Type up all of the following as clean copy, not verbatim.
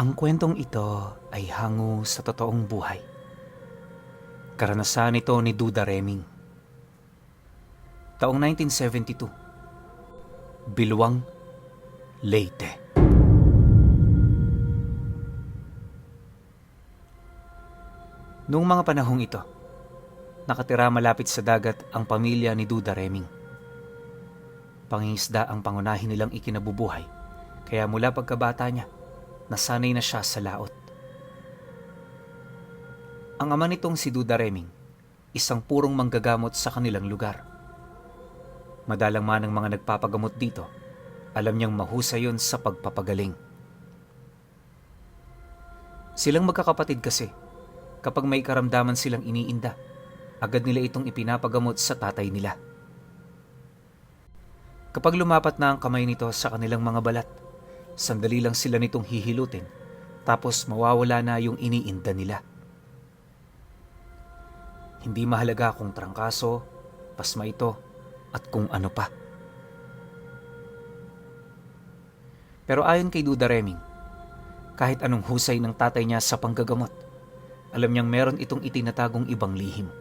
Ang kwentong ito ay hango sa totoong buhay. Karanasan ito ni Duda Reming. Taong 1972, Biluang, Leyte. Noong mga panahong ito, nakatira malapit sa dagat ang pamilya ni Duda Reming. Pangingisda ang pangunahin nilang ikinabubuhay, kaya mula pagkabata niya, nasanay na siya sa laot. Ang ama nitong si Duda Reming, isang purong manggagamot sa kanilang lugar. Madalang man ang mga nagpapagamot dito, alam niyang mahusay yun sa pagpapagaling. Silang magkakapatid kasi, kapag may karamdaman silang iniinda, agad nila itong ipinapagamot sa tatay nila. Kapag lumapat na ang kamay nito sa kanilang mga balat, sandali lang sila nitong hihilutin, tapos mawawala na yung iniinda nila. Hindi mahalaga kung trangkaso, pasma ito, at kung ano pa. Pero ayon kay Duda Reming, kahit anong husay ng tatay niya sa panggagamot, alam niyang meron itong itinatagong ibang lihim.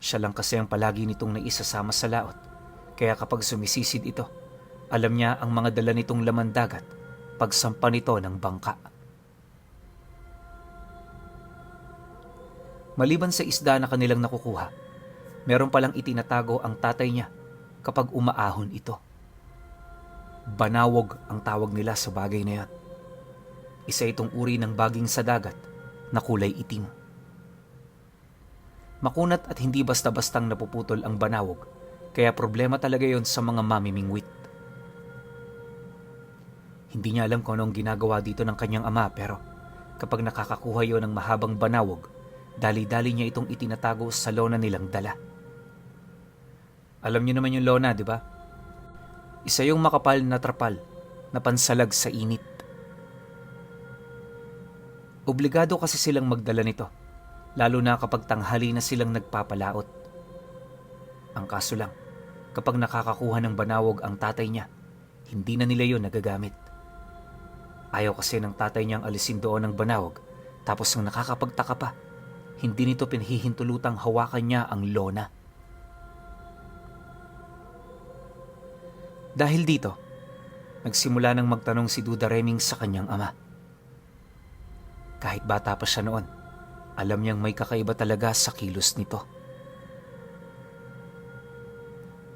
Siya lang kasi ang palagi nitong naisasama sa laot, kaya kapag sumisisid ito, alam niya ang mga dala nitong laman dagat pagsampa nito ng bangka. Maliban sa isda na kanilang nakukuha, meron palang itinatago ang tatay niya kapag umaahon ito. Banawog ang tawag nila sa bagay na yan. Isa itong uri ng baging sa dagat na kulay itim. Makunat at hindi basta-bastang napuputol ang banawog, kaya problema talaga yon sa mga mamimingwit. Hindi niya alam kung anong ginagawa dito ng kanyang ama, pero kapag nakakakuha yon ng mahabang banawog, dali-dali niya itong itinatago sa lona nilang dala. Alam niyo naman yung lona, di ba? Isa yung makapal na trapal na pansalag sa init. Obligado kasi silang magdala nito, lalo na kapag tanghali na silang nagpapalaot. Ang kaso lang, kapag nakakakuha ng banawog ang tatay niya, hindi na nila yon nagagamit. Ayaw kasi ng tatay niyang alisin doon ang banawog, tapos ang nakakapagtaka pa, hindi nito pinahihintulutang hawakan niya ang lona. Dahil dito, nagsimula nang magtanong si Duda Reming sa kanyang ama. Kahit bata pa siya noon, alam niyang may kakaiba talaga sa kilos nito.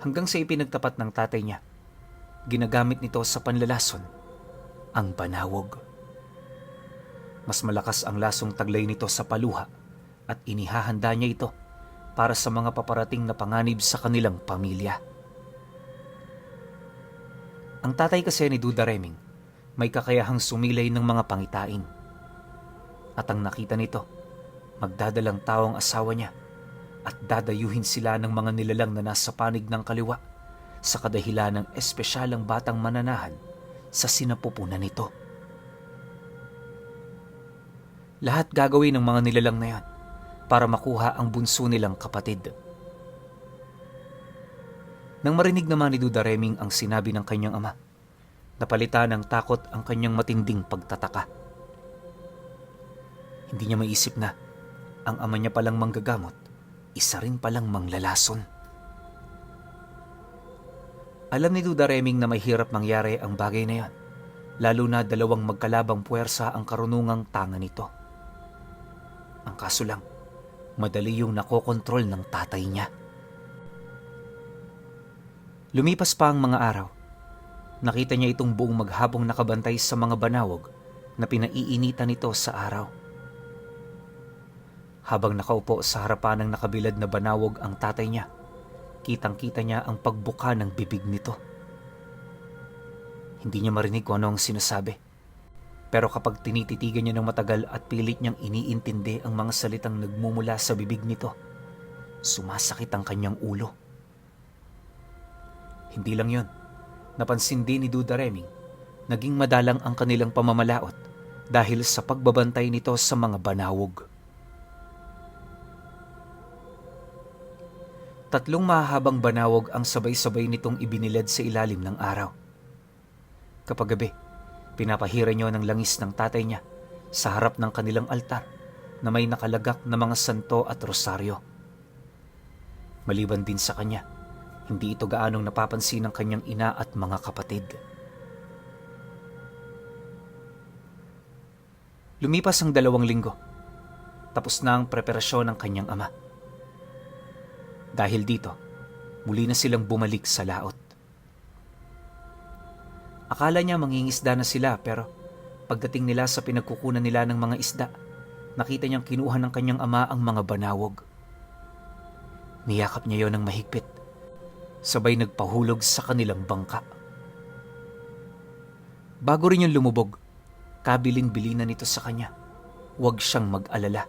Hanggang sa ipinagtapat ng tatay niya, ginagamit nito sa panlalason ang banawog. Mas malakas ang lasong taglay nito sa paluha at inihahanda niya ito para sa mga paparating na panganib sa kanilang pamilya. Ang tatay kasi ni Duda Reming may kakayahang sumilay ng mga pangitain. At ang nakita nito, magdadalang tao ang asawa niya at dadayuhin sila ng mga nilalang na nasa panig ng kaliwa sa kadahilan ng espesyalang batang mananahan sa sinapupunan nito. Lahat gagawin ng mga nilalang na yan para makuha ang bunso nilang kapatid. Nang marinig naman ni Duda Reming ang sinabi ng kanyang ama, napalitan ng takot ang kanyang matinding pagtataka. Hindi niya maisip na ang ama niya palang manggagamot, isa rin palang manglalason. Alam ni Duda Reming na may hirap mangyari ang bagay na yan, lalo na dalawang magkalabang puwersa ang karunungang tanga nito. Ang kaso lang, madali yung nakokontrol ng tatay niya. Lumipas pa ang mga araw. Nakita niya itong buong maghabong nakabantay sa mga banawog na pinaiinitan nito sa araw. Habang nakaupo sa harapan ng nakabilad na banawog ang tatay niya, kitang-kita niya ang pagbuka ng bibig nito. Hindi niya marinig kung ano ang sinasabi. Pero kapag tinititigan niya ng matagal at pilit niyang iniintindi ang mga salitang nagmumula sa bibig nito, sumasakit ang kanyang ulo. Hindi lang yon, napansin din ni Duda Reming, naging madalang ang kanilang pamamalaot dahil sa pagbabantay nito sa mga banawog. 3 mahahabang banawog ang sabay-sabay nitong ibinilad sa ilalim ng araw. Kapag gabi, Pinapahira niyo ng langis ng tatay niya sa harap ng kanilang altar na may nakalagak na mga santo at rosaryo. Maliban din sa kanya, hindi ito gaanong napapansin ng kanyang ina at mga kapatid. Lumipas ang 2 linggo. Tapos na ang preparasyon ng kanyang ama. Dahil dito, muli na silang bumalik sa laot. Akala niya mangingisda na sila pero pagdating nila sa pinagkukunan nila ng mga isda, nakita niyang kinuha ng kanyang ama ang mga banawog. Niyakap niya yon ng mahigpit, sabay nagpahulog sa kanilang bangka. Bago rin yung lumubog, kabilin-bilina nito sa kanya, huwag siyang mag-alala.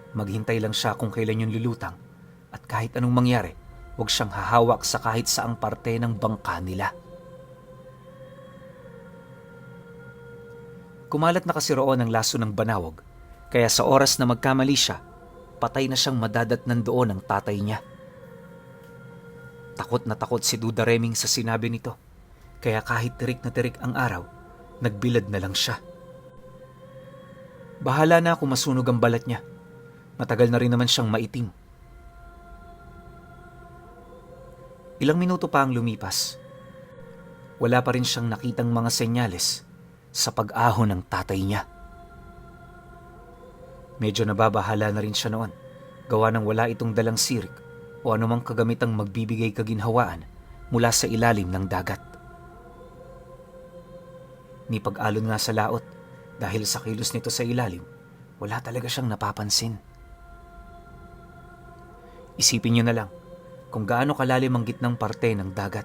Maghintay lang siya kung kailan yung lulutang at kahit anong mangyari, huwag siyang hahawak sa kahit saang parte ng bangka nila. Kumalat na kasi roon ang laso ng banawog, kaya sa oras na magkamali siya, patay na siyang madadatnan doon ang tatay niya. Takot na takot si Duda Reming sa sinabi nito, kaya kahit tirik na tirik ang araw, nagbilad na lang siya. Bahala na kung masunog ang balat niya. Matagal na rin naman siyang maitim. Ilang minuto pa ang lumipas. Wala pa rin siyang nakitang mga senyales sa pag-ahon ng tatay niya. Medyo nababahala na rin siya noon, gawa ng wala itong dalang sirik o anumang kagamitang magbibigay kaginhawaan mula sa ilalim ng dagat. Ni pag-alon nga sa laot, dahil sa kilos nito sa ilalim, wala talaga siyang napapansin. Isipin niyo na lang kung gaano kalalim ang gitnang parte ng dagat.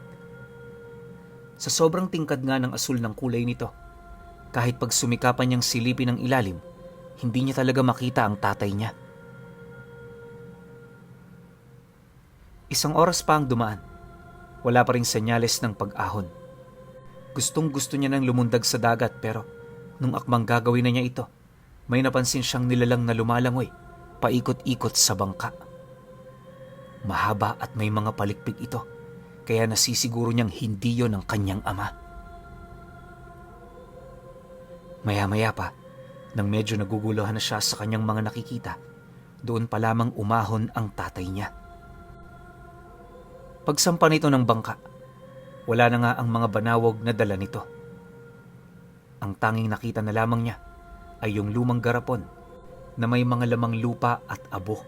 Sa sobrang tingkad nga ng asul ng kulay nito, kahit pag sumikapan niyang silipin ang ilalim, hindi niya talaga makita ang tatay niya. Isang oras pa ang dumaan. Wala pa ring senyales ng pag-ahon. Gustong-gusto niya nang lumundag sa dagat pero nung akmang gagawin na niya ito, may napansin siyang nilalang na lumalangoy, paikot-ikot sa bangka. Mahaba at may mga palikpik ito, kaya nasisiguro niyang hindi yon ang kanyang ama. Maya-maya pa, nang medyo naguguluhan na siya sa kanyang mga nakikita, doon pa lamang umahon ang tatay niya. Pagsampa nito ng bangka, wala na nga ang mga banawog na dala nito. Ang tanging nakita na lamang niya ay yung lumang garapon na may mga lamang lupa at abo.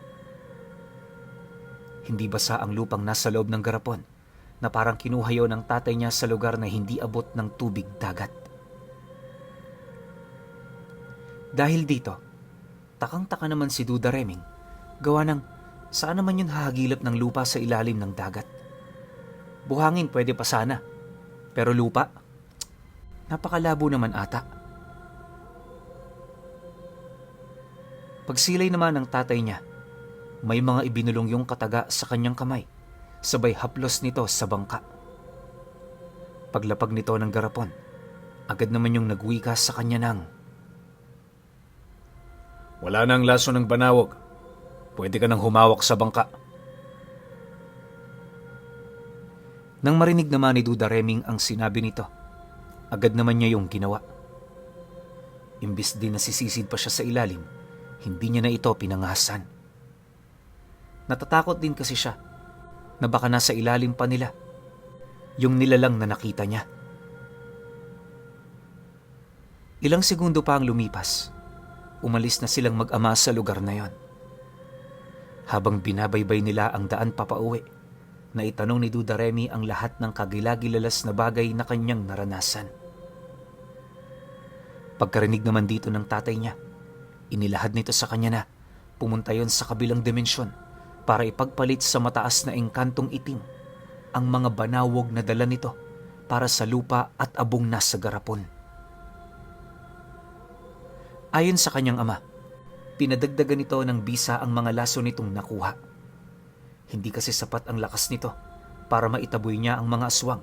Hindi basa ang lupang nasa loob ng garapon na parang kinuha yon ng tatay niya sa lugar na hindi abot ng tubig dagat. Dahil dito, takang-taka naman si Duda Reming, gawa ng saan naman yun hahagilap ng lupa sa ilalim ng dagat. Buhangin pwede pa sana, pero lupa? Napakalabo naman ata. Pagsilay naman ng tatay niya, may mga ibinulong yung kataga sa kanyang kamay, sabay haplos nito sa bangka. Paglapag nito ng garapon, agad naman yung nagwika sa kanya ng, "Wala na ang laso ng banawog. Pwede ka nang humawak sa bangka." Nang marinig naman ni Duda Reming ang sinabi nito, agad naman niya yung ginawa. Imbis din nasisisid pa siya sa ilalim, hindi niya na ito pinangahasan. Natatakot din kasi siya na baka nasa ilalim pa nila yung nilalang na nakita niya. Ilang segundo pa ang lumipas, umalis na silang mag-ama sa lugar na yon. Habang binabaybay nila ang daan papauwi, naitanong ni Duda Remy ang lahat ng kagilagilalas na bagay na kanyang naranasan. Pagkarinig naman dito ng tatay niya, inilahad nito sa kanya na pumunta yon sa kabilang dimensyon para ipagpalit sa mataas na engkantong itim ang mga banawog na dala nito para sa lupa at abong nasa garapon. Ayon sa kanyang ama, pinadagdagan nito ng bisa ang mga laso nitong nakuha. Hindi kasi sapat ang lakas nito para maitaboy niya ang mga aswang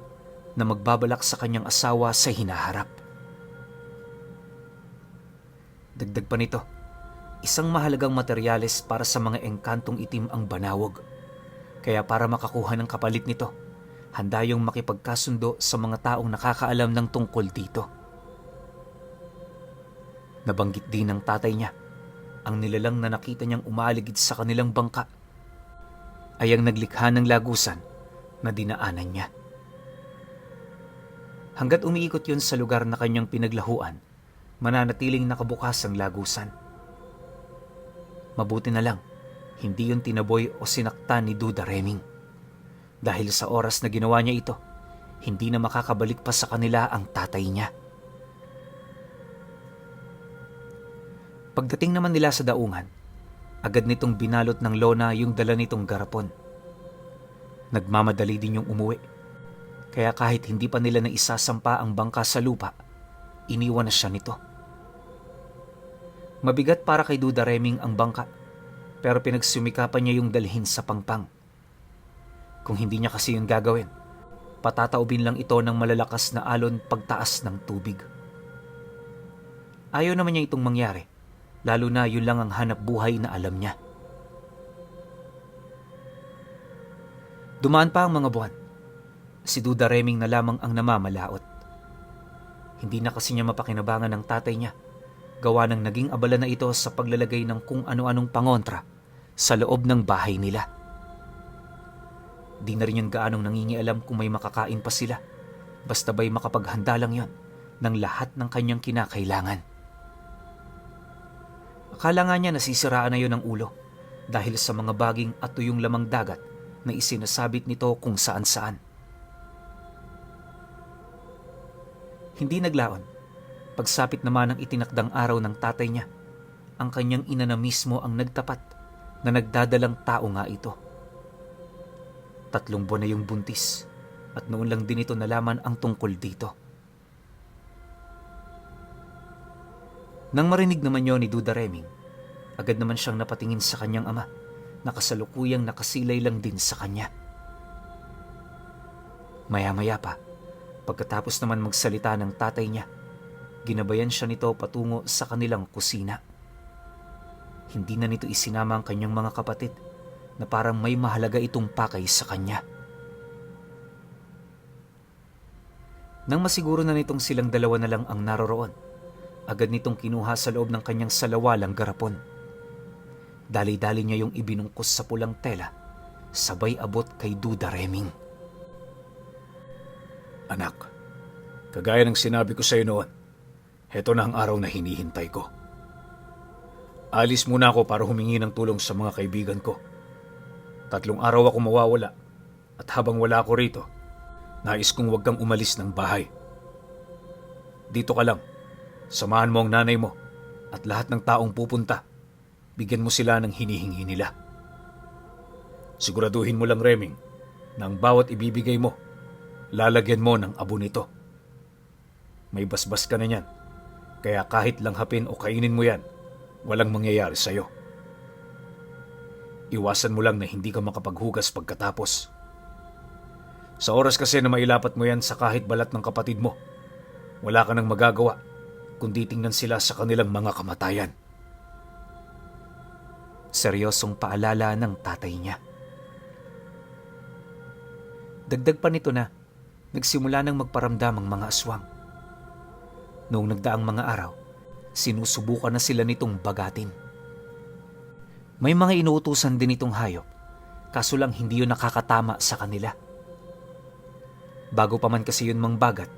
na magbabalak sa kanyang asawa sa hinaharap. Dagdag pa nito, isang mahalagang materyales para sa mga engkantong itim ang banawog. Kaya para makakuha ng kapalit nito, handa yung makipagkasundo sa mga taong nakakaalam ng tungkol dito. Nabanggit din ng tatay niya ang nilalang na nakita niyang umaligid sa kanilang bangka ay ang naglikha ng lagusan na dinaanan niya. Hanggat umiikot yun sa lugar na kanyang pinaglahuan, mananatiling nakabukas ang lagusan. Mabuti na lang, hindi yun tinaboy o sinaktan ni Duda Reming. Dahil sa oras na ginawa niya ito, hindi na makakabalik pa sa kanila ang tatay niya. Pagdating naman nila sa daungan, agad nitong binalot ng lona yung dala nitong garapon. Nagmamadali din yung umuwi, kaya kahit hindi pa nila naisasampa ang bangka sa lupa, iniwan na siya nito. Mabigat para kay Duda Reming ang bangka, pero pinagsumikapan niya yung dalhin sa pangpang. Kung hindi niya kasi yun gagawin, patataubin lang ito ng malalakas na alon pagtaas ng tubig. Ayaw naman niya itong mangyari, lalo na yun lang ang hanap buhay na alam niya. Dumaan pa ang mga buwan. Si Duda Reming na lamang ang namamalaot. Hindi na kasi niya mapakinabangan ng tatay niya, gawa ng naging abala na ito sa paglalagay ng kung ano-anong pangontra sa loob ng bahay nila. Di na rin yun gaanong nangingialam kung may makakain pa sila, basta ba'y makapaghanda lang yon ng lahat ng kanyang kinakailangan. Akala nga niya nasisiraan na yun ang ulo dahil sa mga baging at tuyong lamang dagat na isinasabit nito kung saan-saan. Hindi naglaon. Pagsapit naman ng itinakdang araw ng tatay niya, ang kanyang ina na mismo ang nagtapat na nagdadalang tao nga ito. 3 buwan na yung buntis at noon lang din ito nalaman ang tungkol dito. Nang marinig naman yon ni Duda Reming, agad naman siyang napatingin sa kanyang ama na kasalukuyang nakasilay lang din sa kanya. Maya-maya pa, pagkatapos naman magsalita ng tatay niya, ginabayan siya nito patungo sa kanilang kusina. Hindi na nito isinama ang kanyang mga kapatid na parang may mahalaga itong pakay sa kanya. Nang masiguro na nitong silang dalawa na lang ang naroroon, agad nitong kinuha sa loob ng kanyang salawalang garapon. Dali-dali niya yung ibinungkos sa pulang tela, sabay abot kay Duda Reming. Anak, kagaya ng sinabi ko sa iyo noon, heto na ang araw na hinihintay ko. Alis muna ako para humingi ng tulong sa mga kaibigan ko. 3 araw ako mawawala at habang wala ako rito, nais kong huwag kang umalis ng bahay. Dito ka lang, samahan mo ang nanay mo at lahat ng taong pupunta. Bigyan mo sila ng hinihingi nila. Siguraduhin mo lang, Reming, na ang bawat ibibigay mo, lalagyan mo ng abo nito. May basbas ka na niyan, kaya kahit langhapin o kainin mo yan, walang mangyayari sa'yo. Iwasan mo lang na hindi ka makapaghugas pagkatapos. Sa oras kasi na mailapat mo yan sa kahit balat ng kapatid mo, wala ka nang magagawa kundi tingnan sila sa kanilang mga kamatayan. Seryosong paalala ng tatay niya. Dagdag pa nito na nagsimula nang magparamdam ang mga aswang. Noong nagdaang mga araw, sinusubukan na sila nitong bagatin. May mga inuutusan din itong hayop, kaso lang hindi yun nakakatama sa kanila. Bago pa man kasi yun mangbagat,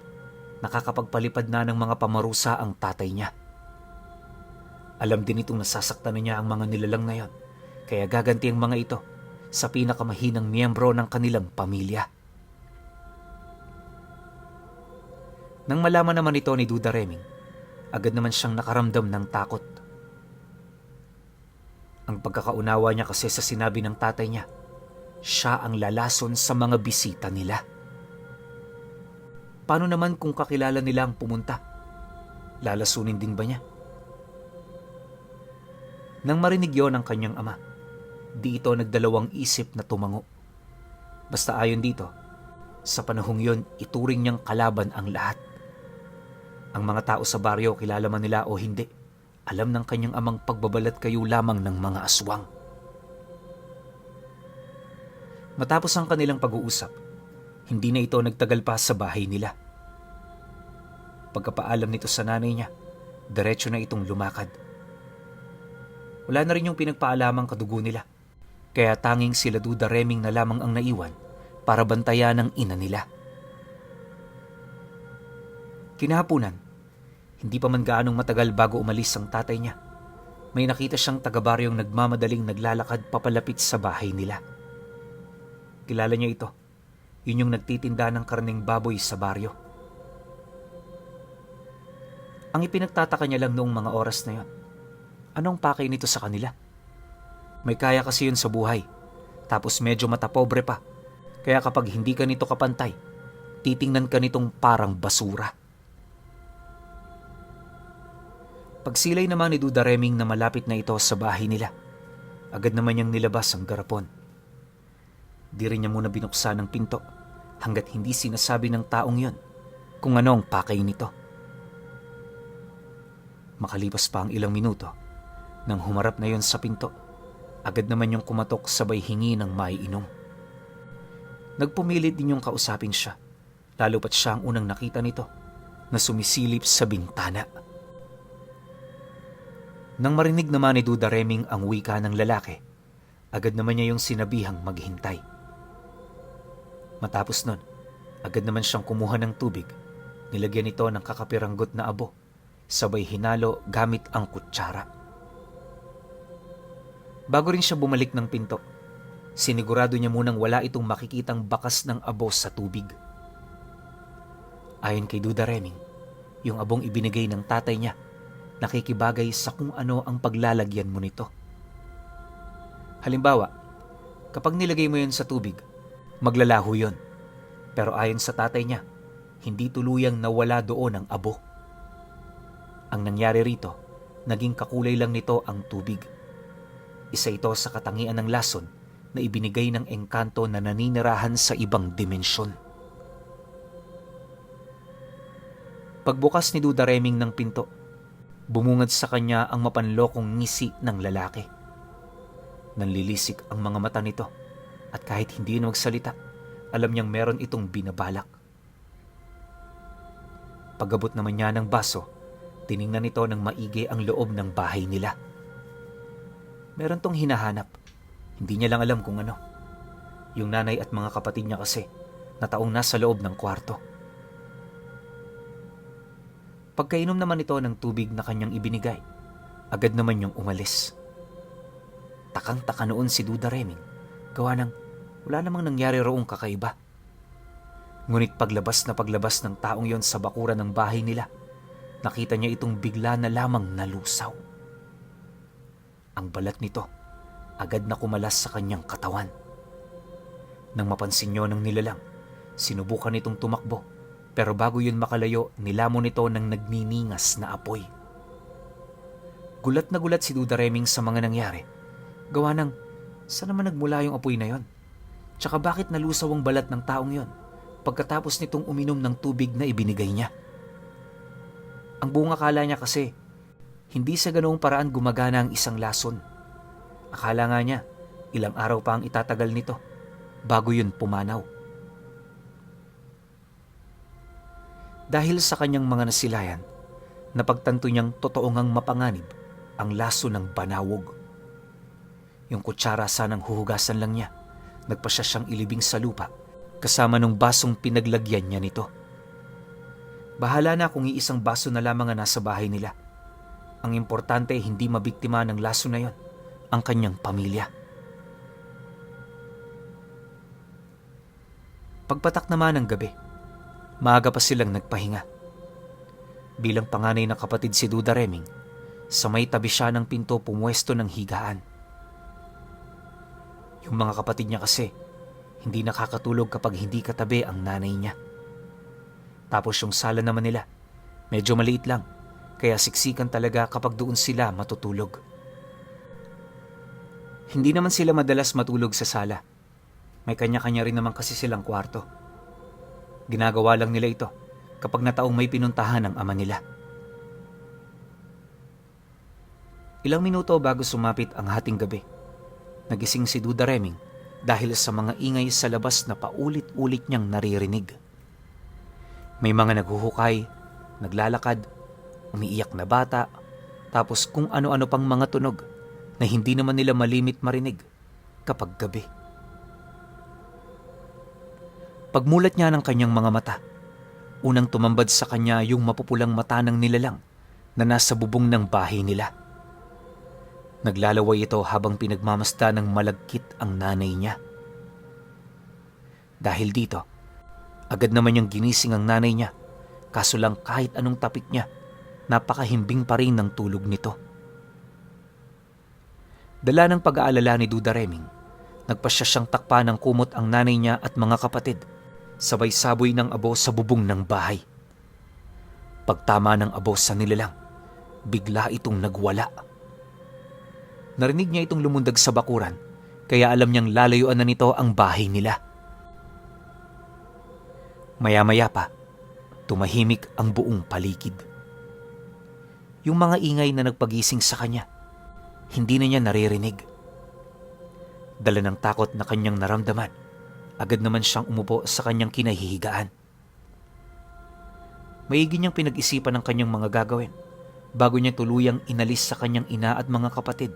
nakakapagpalipad na ng mga pamarusa ang tatay niya. Alam din itong nasasaktan na niya ang mga nilalang na yon, kaya gaganti ang mga ito sa pinakamahinang miyembro ng kanilang pamilya. Nang malaman naman ito ni Duda Reming, agad naman siyang nakaramdam ng takot. Ang pagkakaunawa niya kasi sa sinabi ng tatay niya, siya ang lalason sa mga bisita nila. Paano naman kung kakilala nila ang pumunta? Lalasunin din ba niya? Nang marinig yon ng kanyang ama, di ito nagdalawang isip na tumango. Basta ayon dito, sa panahong yon ituring niyang kalaban ang lahat. Ang mga tao sa baryo, kilala man nila o hindi, alam ng kanyang amang pagbabalat kayo lamang ng mga aswang. Matapos ang kanilang pag-uusap, Hindi na ito nagtagal pa sa bahay nila. Pagkapaalam nito sa nanay niya, diretso na itong lumakad. Wala na rin yung pinagpaalamang kadugo nila, kaya tanging sila Duda Reming na lamang ang naiwan para bantayan ng ina nila. Kinahapunan, hindi pa man gaanong matagal bago umalis ang tatay niya, may nakita siyang taga-baryong nagmamadaling naglalakad papalapit sa bahay nila. Kilala niya ito. Yun yung nagtitinda ng karneng baboy sa baryo. Ang ipinagtataka niya lang noong mga oras na yon, anong pakay nito sa kanila? May kaya kasi yun sa buhay, tapos medyo matapobre pa. Kaya kapag hindi ka nito kapantay, titingnan ka nitong parang basura. Pagsilay naman ni Duda Reming na malapit na ito sa bahay nila, agad naman niyang nilabas ang garapon. Di rin niya muna binuksan ang pinto hanggat hindi sinasabi ng taong yon kung ano ang pakay nito. Makalipas pa ang ilang minuto, nang humarap na yon sa pinto, agad naman yung kumatok sabay hingi ng maiinom. Nagpumilit din yung kausapin siya, lalo pat siya ang unang nakita nito na sumisilip sa bintana. Nang marinig naman ni Duda Reming ang wika ng lalaki, agad naman niya yung sinabihang maghintay. Matapos nun, agad naman siyang kumuha ng tubig, nilagyan ito ng kakapiranggot na abo, sabay hinalo gamit ang kutsara. Bago rin siya bumalik ng pinto, sinigurado niya munang wala itong makikitang bakas ng abo sa tubig. Ayon kay Duda Reming, yung abong ibinigay ng tatay niya, nakikibagay sa kung ano ang paglalagyan mo nito. Halimbawa, kapag nilagay mo yun sa tubig, maglalaho yun. Pero ayon sa tatay niya, hindi tuluyang nawala doon ang abo. Ang nangyari rito, naging kakulay lang nito ang tubig. Isa ito sa katangian ng lason na ibinigay ng engkanto na naninirahan sa ibang dimensyon. Pagbukas ni Duda Reming ng pinto, bumungad sa kanya ang mapanlokong ngisi ng lalaki. Nanlilisik ang mga mata nito at kahit hindi na magsalita, alam niyang meron itong binabalak. Pagabot naman niya ng baso, tiningnan nito ng maigi ang loob ng bahay nila. Meron tong hinahanap, hindi niya lang alam kung ano. Yung nanay at mga kapatid niya kasi, na taong nasa loob ng kwarto. Pagkainom naman ito ng tubig na kanyang ibinigay, agad naman yung umalis. Takang-taka noon si Duda Reming, gawa ng wala namang nangyari roong kakaiba. Ngunit paglabas ng taong yon sa bakuran ng bahay nila, nakita niya itong bigla na lamang nalusaw. Ang balat nito, agad na kumalas sa kanyang katawan. Nang mapansin niyo ng nilalang, sinubukan nitong tumakbo. Pero bago yun makalayo, nilamon nito ng nagniningas na apoy. Gulat na gulat si Duda Reming sa mga nangyari. Gawa ng, saan naman nagmula yung apoy na yon? Tsaka bakit nalusaw ang balat ng taong yon pagkatapos nitong uminom ng tubig na ibinigay niya? Ang buong akala niya kasi, hindi sa ganoong paraan gumagana ang isang lason. Akala nga niya, ilang araw pa ang itatagal nito bago yun pumanaw. Dahil sa kanyang mga nasilayan, napagtanto niyang totoo ngang mapanganib ang laso ng banawog. Yung kutsara sanang huhugasan lang niya, nagpasya siyang ilibing sa lupa kasama ng basong pinaglagyan niya nito. Bahala na kung iisang baso na lamang ang nasa bahay nila. Ang importante hindi mabiktima ng laso na yon ang kanyang pamilya. Pagpatak naman ng gabi, maaga pa silang nagpahinga. Bilang panganay na kapatid si Duda Reming, sa may tabi siya ng pinto pumuesto ng higaan. Yung mga kapatid niya kasi, hindi nakakatulog kapag hindi katabi ang nanay niya. Tapos yung sala naman nila, medyo maliit lang, kaya siksikan talaga kapag doon sila matutulog. Hindi naman sila madalas matulog sa sala. May kanya-kanya rin naman kasi silang kwarto. Ginagawa lang nila ito kapag nataong may pinuntahan ng ama nila. Ilang minuto bago sumapit ang hating gabi, nagising si Duda Reming dahil sa mga ingay sa labas na paulit-ulit niyang naririnig. May mga naghuhukay, naglalakad, umiiyak na bata, tapos kung ano-ano pang mga tunog na hindi naman nila malimit marinig kapag gabi. Pagmulat niya ng kanyang mga mata, unang tumambad sa kanya yung mapupulang mata ng nilalang na nasa bubong ng bahay nila. Naglalaway ito habang pinagmamasta ng malagkit ang nanay niya. Dahil dito, agad naman niyang ginising ang nanay niya, kaso lang kahit anong tapik niya, napakahimbing pa rin ng tulog nito. Dala ng pag-aalala ni Duda Reming, nagpasya siyang takpa ng kumot ang nanay niya at mga kapatid, sabay saboy ng abo sa bubong ng bahay. Pagtama ng abo sa nilalang, bigla itong nagwala. Narinig niya itong lumundag sa bakuran, kaya alam niyang lalayuan na nito ang bahay nila. Maya-maya pa, tumahimik ang buong paligid. Yung mga ingay na nagpagising sa kanya, hindi na niya naririnig. Dala ng takot na kanyang naramdaman, agad naman siyang umupo sa kanyang kinahihigaan. Maigi niyang pinag-isipan ang kanyang mga gagawin bago niya tuluyang inalis sa kanyang ina at mga kapatid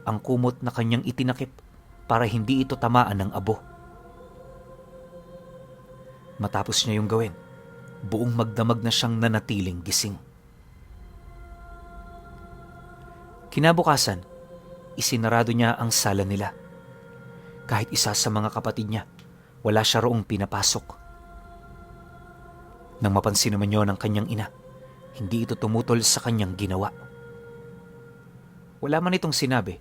ang kumot na kanyang itinakip para hindi ito tamaan ng abo. Matapos niya yung gawin, buong magdamag na siyang nanatiling gising. Kinabukasan, isinarado niya ang sala nila. Kahit isa sa mga kapatid niya, wala siya roong pinapasok. Nang mapansin naman yon ng kanyang ina, hindi ito tumutol sa kanyang ginawa. Wala man itong sinabi,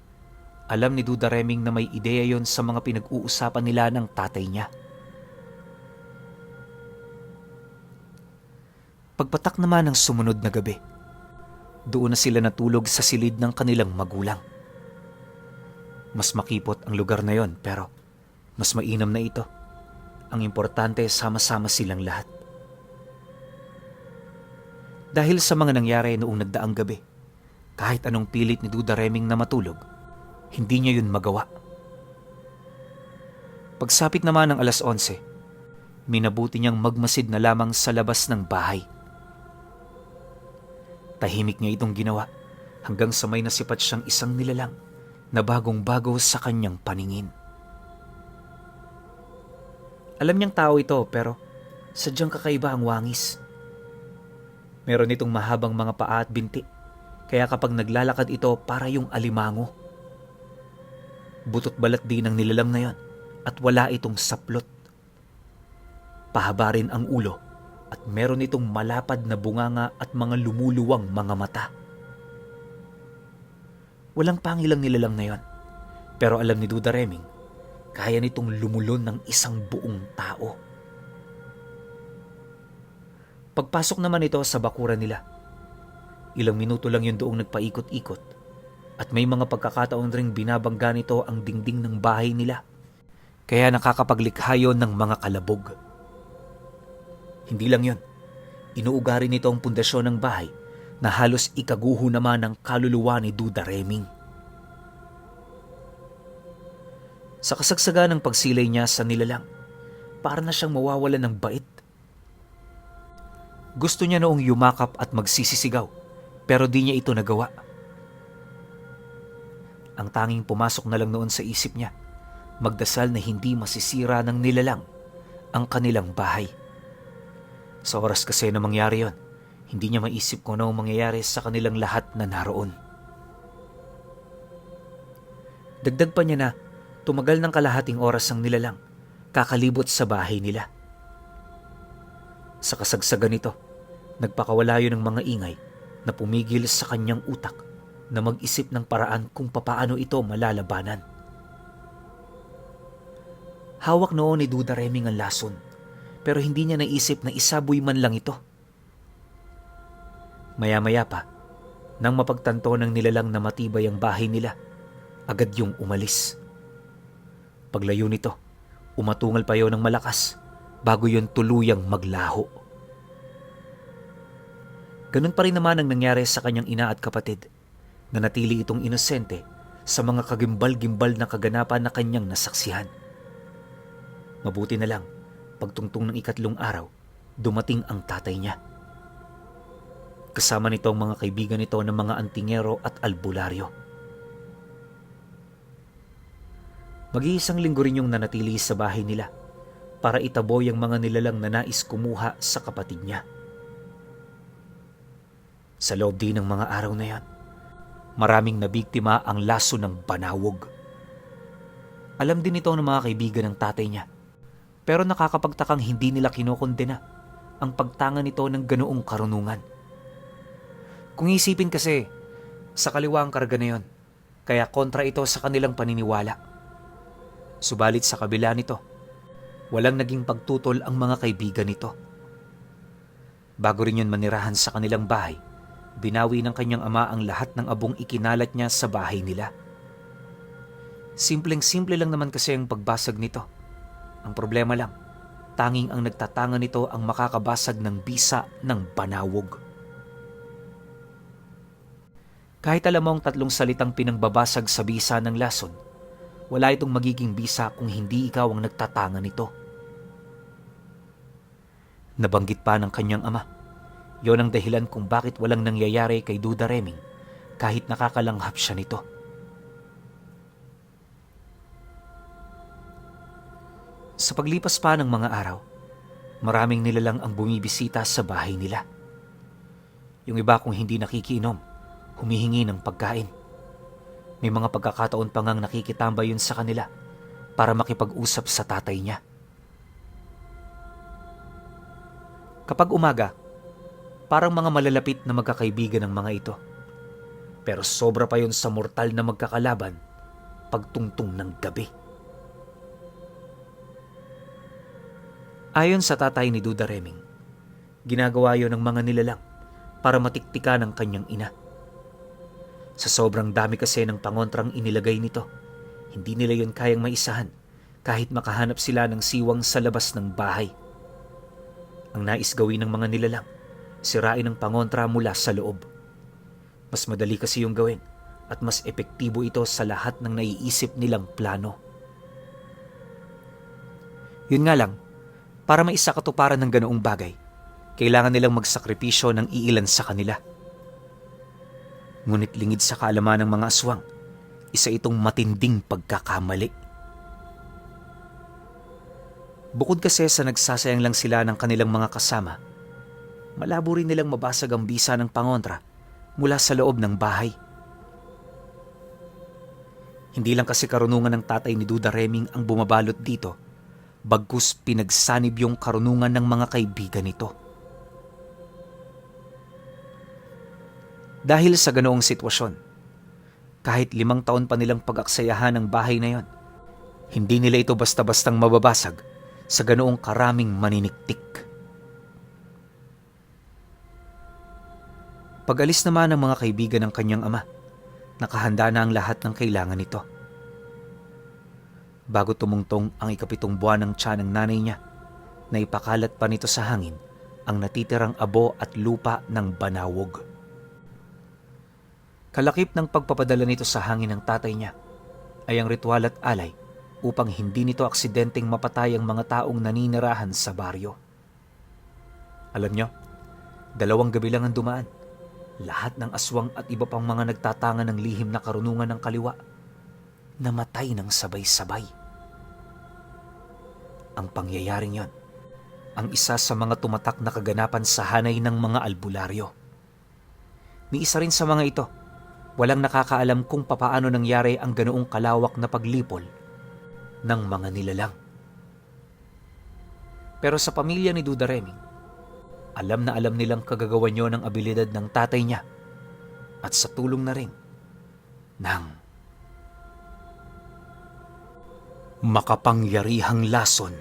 alam ni Duda Reming na may ideya yon sa mga pinag-uusapan nila ng tatay niya. Pagpatak naman ng sumunod na gabi, doon na sila natulog sa silid ng kanilang magulang. Mas makipot ang lugar na yon pero mas mainam na ito. Ang importante, sama-sama silang lahat. Dahil sa mga nangyari noong nagdaang gabi, kahit anong pilit ni Duda Reming na matulog, hindi niya yun magawa. Pagsapit naman ng 11:00, minabuti niyang magmasid na lamang sa labas ng bahay. Tahimik niya itong ginawa hanggang sa may nasipat siyang isang nilalang na bagong-bago sa kanyang paningin. Alam niyang tao ito pero sadyang kakaiba ang wangis. Meron itong mahabang mga paa at binti, kaya kapag naglalakad ito para yung alimango. Butot balat din ang nilalang na yon at wala itong saplot. Pahaba rin ang ulo at meron itong malapad na bunganga at mga lumuluwang mga mata. Walang pangilang nilalang na yon, pero alam ni Duda Reming, kaya nitong lumulon ng isang buong tao. Pagpasok naman ito sa bakuran nila, ilang minuto lang yun doong nagpaikot-ikot at may mga pagkakataon ring binabangga nito ang dingding ng bahay nila, kaya nakakapaglikha yun ng mga kalabog. Hindi lang yun, inuugari nito ang pundasyon ng bahay na halos ikaguho naman ng kaluluwa ni Duda Reming. Sa kasagsaga ng pagsilay niya sa nilalang, para na siyang mawawalan ng bait. Gusto niya noong yumakap at magsisisigaw, pero di niya ito nagawa. Ang tanging pumasok na lang noon sa isip niya, magdasal na hindi masisira ng nilalang ang kanilang bahay. Sa oras kasi na mangyari yon, hindi niya maisip kung ano ang mangyayari sa kanilang lahat na naroon. Dagdag pa niya na tumagal ng kalahating oras ang nilalang, kakalibot sa bahay nila. Sa kasagsagan nito, nagpakawala yun ng mga ingay na pumigil sa kanyang utak na mag-isip ng paraan kung papaano ito malalabanan. Hawak noon ni Duda Reming ang lason, pero hindi niya naisip na isaboy man lang ito. Maya-maya pa, nang mapagtanto ng nilalang na matibay ang bahay nila, agad yung umalis. Paglayo nito, umatungal pa yun ng malakas bago yun tuluyang maglaho. Ganun pa rin naman ang nangyari sa kanyang ina at kapatid, na natili itong inosente sa mga kagimbal-gimbal na kaganapan na kanyang nasaksihan. Mabuti na lang, pagtungtong ng 3 araw, dumating ang tatay niya. Kasama nito ang mga kaibigan nito ng mga antingero at albularyo. Mag-iisang linggo rin yung nanatili sa bahay nila para itaboy ang mga nilalang na nais kumuha sa kapatid niya. Sa loob din ng mga araw na yan, maraming nabiktima ang laso ng banawog. Alam din ito ng mga kaibigan ng tatay niya, pero nakakapagtakang hindi nila kinokondena ang pagtanga nito ng ganoong karunungan. Kung isipin kasi, sa kaliwa ang karga na yon, kaya kontra ito sa kanilang paniniwala. Subalit sa kabila nito, walang naging pagtutol ang mga kaibigan nito. Bago rin yun manirahan sa kanilang bahay, binawi ng kanyang ama ang lahat ng abong ikinalat niya sa bahay nila. Simpleng-simple lang naman kasi ang pagbasag nito. Ang problema lang, tanging ang nagtatanga nito ang makakabasag ng bisa ng banawog. Kahit alam mo ang 3 salitang pinangbabasag sa bisa ng lason, wala itong magiging bisa kung hindi ikaw ang nagtatanga nito. Nabanggit pa ng kanyang ama, yon ang dahilan kung bakit walang nangyayari kay Duda Reming kahit nakakalanghap siya nito. Sa paglipas pa ng mga araw, maraming nilalang ang bumibisita sa bahay nila. Yung iba kung hindi nakikiinom, humihingi ng pagkain. May mga pagkakataon pa ngang nakikitambay yun sa kanila para makipag-usap sa tatay niya. Kapag umaga, parang mga malalapit na magkakaibigan ng mga ito. Pero sobra pa yun sa mortal na magkakalaban pagtungtong ng gabi. Ayon sa tatay ni Duda Reming, ginagawa yun ng mga nilalang para matiktikan ang kanyang ina. Sa sobrang dami kasi ng pangontrang inilagay nito, hindi nila yun kayang maisahan kahit makahanap sila ng siwang sa labas ng bahay. Ang nais gawin ng mga nilalang, sirain ang pangontra mula sa loob. Mas madali kasi yung gawin at mas epektibo ito sa lahat ng naiisip nilang plano. Yun nga lang, para maisakatuparan ng ganoong bagay, kailangan nilang magsakripisyo ng iilan sa kanila. Ngunit lingid sa kaalaman ng mga aswang, isa itong matinding pagkakamali. Bukod kasi sa nagsasayang lang sila ng kanilang mga kasama, malabo rin nilang mabasag ang bisa ng pangontra mula sa loob ng bahay. Hindi lang kasi karunungan ng tatay ni Duda Reming ang bumabalot dito, bagkus pinagsanib yung karunungan ng mga kaibigan nito. Dahil sa ganoong sitwasyon, kahit 5 taon pa nilang pag-aksayahan ng bahay na yon, hindi nila ito basta-bastang mababasag sa ganoong karaming maniniktik. Pag-alis naman ng mga kaibigan ng kanyang ama, nakahanda na ang lahat ng kailangan nito. Bago tumungtong ang 7 buwan ng tiyan ng nanay niya, naipakalat pa nito sa hangin ang natitirang abo at lupa ng banawog. Kalakip ng pagpapadala nito sa hangin ng tatay niya ay ang ritual at alay upang hindi nito aksidenteng mapatay ang mga taong naninirahan sa baryo. Alam niyo, 2 gabi lang ang dumaan. Lahat ng aswang at iba pang mga nagtatanga ng lihim na karunungan ng kaliwa namatay ng sabay-sabay. Ang pangyayaring yon, ang isa sa mga tumatak na kaganapan sa hanay ng mga albularyo. Ni isa rin sa mga ito, walang nakakaalam kung papaano nangyari ang ganoong kalawak na paglipol ng mga nilalang. Pero sa pamilya ni Duda Reming, alam na alam nilang kagagawan nyo ng abilidad ng tatay niya at sa tulong na rin ng makapangyarihang lason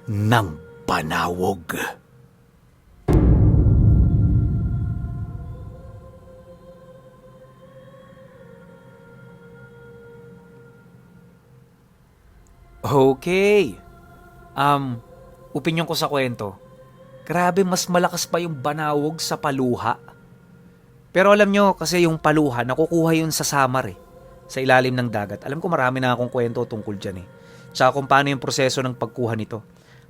ng banawog. Okay. Opinyon ko sa kwento. Grabe, mas malakas pa yung banawog sa paluha. Pero alam nyo, kasi yung paluha, nakukuha yun sa samar sa ilalim ng dagat. Alam ko marami na akong kwento tungkol dyan tsaka kung paano yung proseso ng pagkuha nito.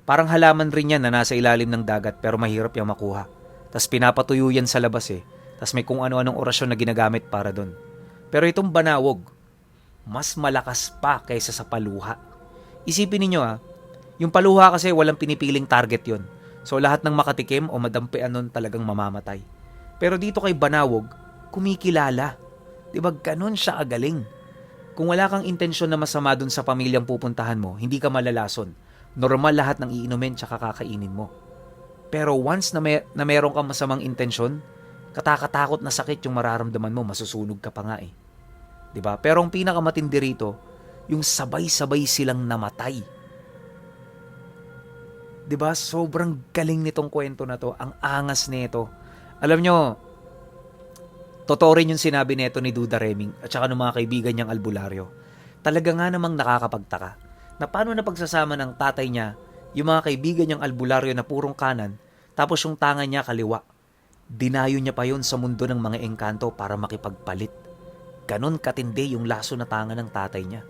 Parang halaman rin yan na nasa ilalim ng dagat pero mahirap yung makuha. Tas pinapatuyo yan sa labas eh. Tas may kung ano-anong orasyon na ginagamit para doon. Pero itong banawog, mas malakas pa kaysa sa paluha. Isipin ninyo yung paluha kasi walang pinipiling target yon. So lahat ng makatikim o madampian nun talagang mamamatay. Pero dito kay banawog, kumikilala. Diba ganun siya agaling? Kung wala kang intensyon na masama dun sa pamilyang pupuntahan mo, hindi ka malalason. Normal lahat ng iinumin tsaka kakainin mo. Pero once na meron kang masamang intensyon, katakatakot na sakit yung mararamdaman mo, masusunog ka pa nga eh. Diba? Pero ang pinakamatindi rito, yung sabay-sabay silang namatay. Diba? Sobrang galing nitong kwento na to. Ang angas nito. Alam nyo, totoo rin yung sinabi nito ni Duda Reming at saka ng mga kaibigan niyang albularyo. Talaga nga namang nakakapagtaka na paano na pagsasama ng tatay niya yung mga kaibigan niyang albularyo na purong kanan tapos yung tangan niya kaliwa. Dinayo niya pa yun sa mundo ng mga engkanto para makipagpalit. Ganon katindi yung laso na tangan ng tatay niya.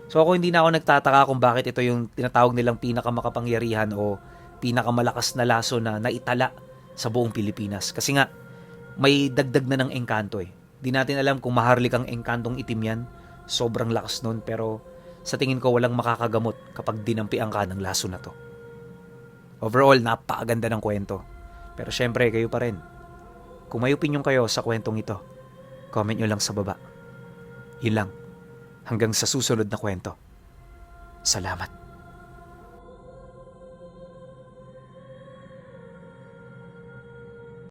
So ako hindi na ako nagtataka kung bakit ito yung tinatawag nilang pinakamakapangyarihan o pinakamalakas na laso na naitala sa buong Pilipinas. Kasi nga, may dagdag na ng engkanto eh. Di natin alam kung maharlikang engkantong itim yan. Sobrang lakas nun pero sa tingin ko walang makakagamot kapag dinampian ka ng laso na to. Overall, napakaganda ng kwento. Pero syempre, kayo pa rin. Kung may opinion kayo sa kwentong ito, comment nyo lang sa baba. Yun lang. Hanggang sa susunod na kwento. Salamat.